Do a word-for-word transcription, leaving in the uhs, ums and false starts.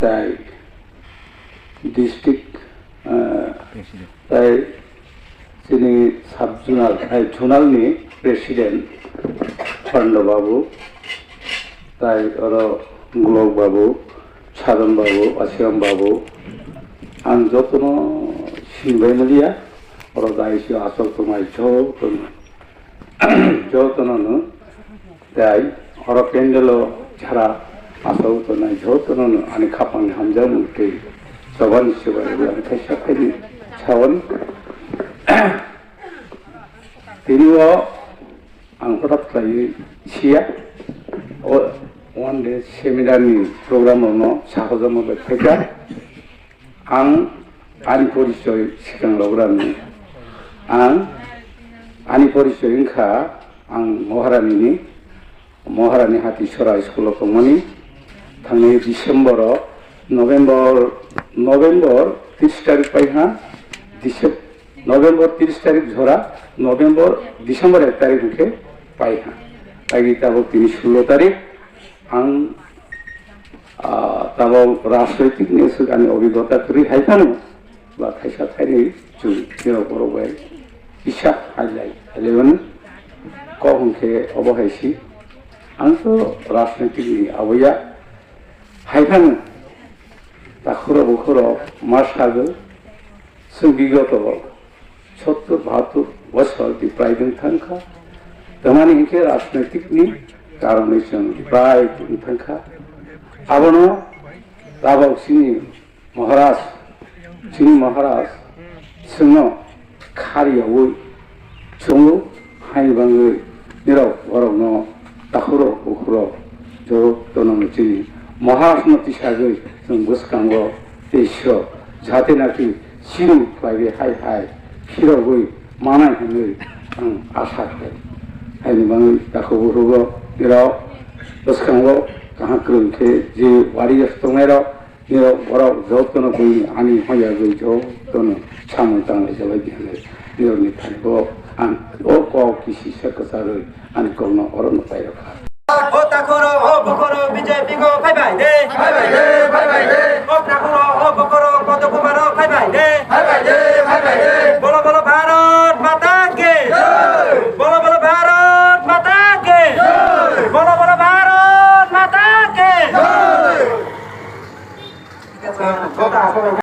Tai district, ah, tai chini sub zonal, tai zonal ni president Pando babu, tai oro Glok babu, Sadon babu, Asiram babu, ang jotono sinbai maliya, oro dai si asok tongnai jotono, jotono no tai oro pandal o jara asok tongnai jotono no ani khapang ni hamjakmung tei choba ni swbai rwui ang kaisa phaini sawan. Tini o ang hothat khlaiwi siya, o one day seminar ni program rok no sahojakma bai phaikha. Ang ani porichoi swkang rwgrani. Ang ani porichoi wngkha, ang Maharani ni, Maharani Hati Sora school o tongmani. Thangnai December o, November, November tris tarik pai ha, Decem-, November tris tarik jora, November, December ek tarik hwnkhe pai ha. Tagi tabuk tini sullo tarik, ang, ah, tabuk rajnoitik ni swk ani obhigota kwrwi hai phano, ba thaisa thainwi chwng nirok borok bai kisa hailai, hailai mano. Kok hwnkhe obo hai si, ang to rajnoitik ni aboya hai phano takhurok bukhurok ma sago, chwng bigoto sottur bahattur bosor di prai wng thangkha. Tamani hinkhe rajnoitik ni karonwi chwng di prai wng thangkha. Abono tabok chini Maharaj, chini Maharaj chwngno khariyaui chwngo, haini bagwi nirok borokno takhurok bukhurok jotono chini Maharajno tisagwi chwng bwskango tei sirok jate naki chini khlaiwi hai hai phirogwi manai hwnwi ang asa khlai. Haini bagwi takhuk bukhugo nirok bwskango kaham kwrwng khe je warriors tongnairok nirok borok jotono buini ani hoyagwi jotono samung tanglai jabai di hwnwi nirokni thani bo ang o kok kisisa kwcharwi ani kokno orono pairokha. O takhoro, o bukhoro B J P go bye bye de. Bye bye de.